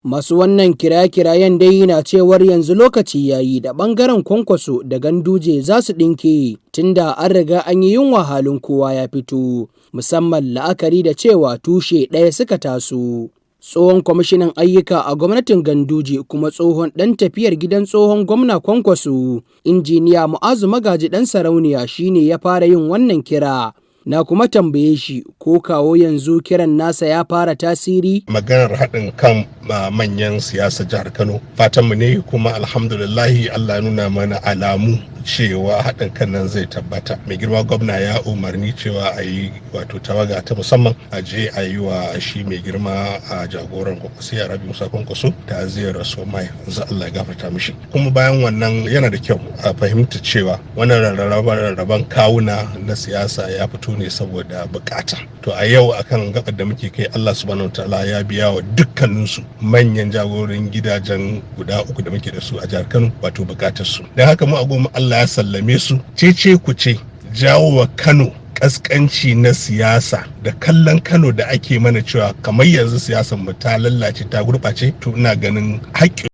Masu wannan kiraye-kirayen dai na cewar yanzu lokaci yayi da ɓangaren Kwankwaso da Ganduje za su ɗinke, tunda an riga an yi yunwa halin kowa ya fito, musamman la'akari da cewa tushe ɗaya suka taso. Tsohon kwamishinan ayyuka a gwamnatin Ganduje kuma tsohon ɗan tafiyar gidan tsohon gwamna Kwankwaso, Injiniya Mu'azu Magaji Ɗan Sarauniya, shine ya fara yin wannan kira. Na kuma tambaye shi ko kawo yanzu kiran nasa ya fara tasiri? Maganar haɗin kan manyan siyasar jihar Kano fatanmu ne, kuma alhamdulillahi Allah ya nuna mana alamu cewa haɗin kan nan zai tabbata. Mai girma gwamna ya umarni cewa a yi wato tawaga ta musamman a je a yi wa shi mai girma a jagoran Kwankwasiyya, Rabiu Musa Kwankwaso, ta'aziyar rasuwar mahaifinsa, Allah ya gafarta mishi. Kuma bayan wannan, yana da kyau a fahimta cewa wannan rarraban kawuna na siyasa ya fito ne saboda bukata. To a yau, akan gabar da muke kai, Allah subhanahu wataala ya biya wa dukkaninsu manyan jagororin gidajen guda uku da muke da su a jihar Kano wato bukatar su. Don haka mu a goma Allah ya sallame su. Cece ku ce jawo wa Kano kaskanci na siyasa da kallon Kano da ake mana cewa kamar yanzu siyasar mu ta lallace, ta gurɓace, to ina ganin haƙƙin